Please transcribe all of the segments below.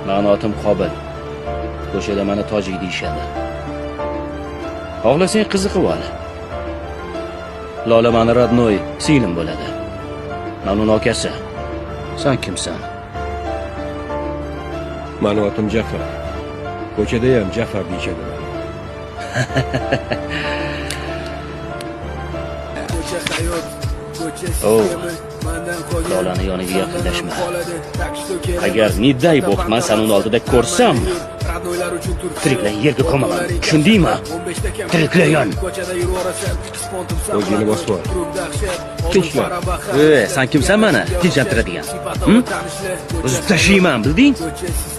Mani otim Qobil. Ko'chada meni Tojik deyishadi. Xohlasang, qiziqib ol. Lola mani родной singlim bo'ladi. Man uni akasi. San kimsan? Mani otim Jafar. Ko'chada ham Jafar deyishadi mani. Ko'cha hayot, ko'cha Oh. sistemi mandan qolgan. Lolani yoniga yaqinlashma. Sandan ham qoladi. Так что kerak Agar emas. не дай бог man seni uni oldida ko'rsam, Родной lar uchun turibsan. tiriklayin yerga ko'maman. O'rtoqlaring Tushundingmi? 15 ta kam. Tiriklayin. Ko'chada yuraversan. Spontimsan. O'zingni bosib ol. Klub dahshat. Tinchlan. E, san kimsan mani tinchlantiradigan? Hm? Buzib tashlayman, bilding?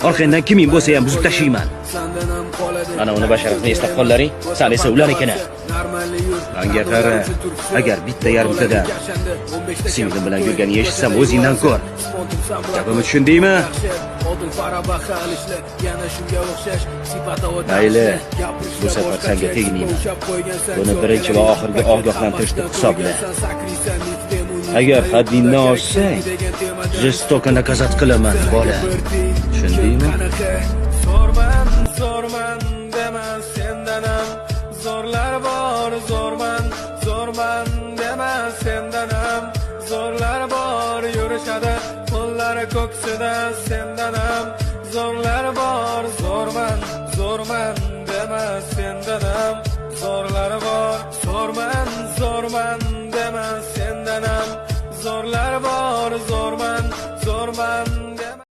Orqangdan kiming bo'lsa ham buzib tashlayman. Sandan ham qoladi. Mana uni basharasini eslab qollaring, san esa ularnikini. Manga qara, agar bitta yarimtada singlim bilan yurganini eshitsam, o'zingdan ko'r. Gapimni tushundingmi? Mayli, bu safar senga tegmayman. Buni birinchi va oxirgi ogohlantirish deb hisobla. Agar haddingdan oshsang, жестоко наказать qilaman, bola. Tushundingmi? Zo'rman, zo'rman dema, sendan ham zo'rlar bor. Zo'rman, zo'rman dema, sendan ham zo'rlar bor. Yurishadi qo'llari ko'ksida, sendan ham zo'rlar bor. Zo'rman, zo'rman dema, sendan ham zo'rlar bor. Zo'rman, zo'rman dema, sendan ham zo'rlar bor. Zo'rman, zo'rman.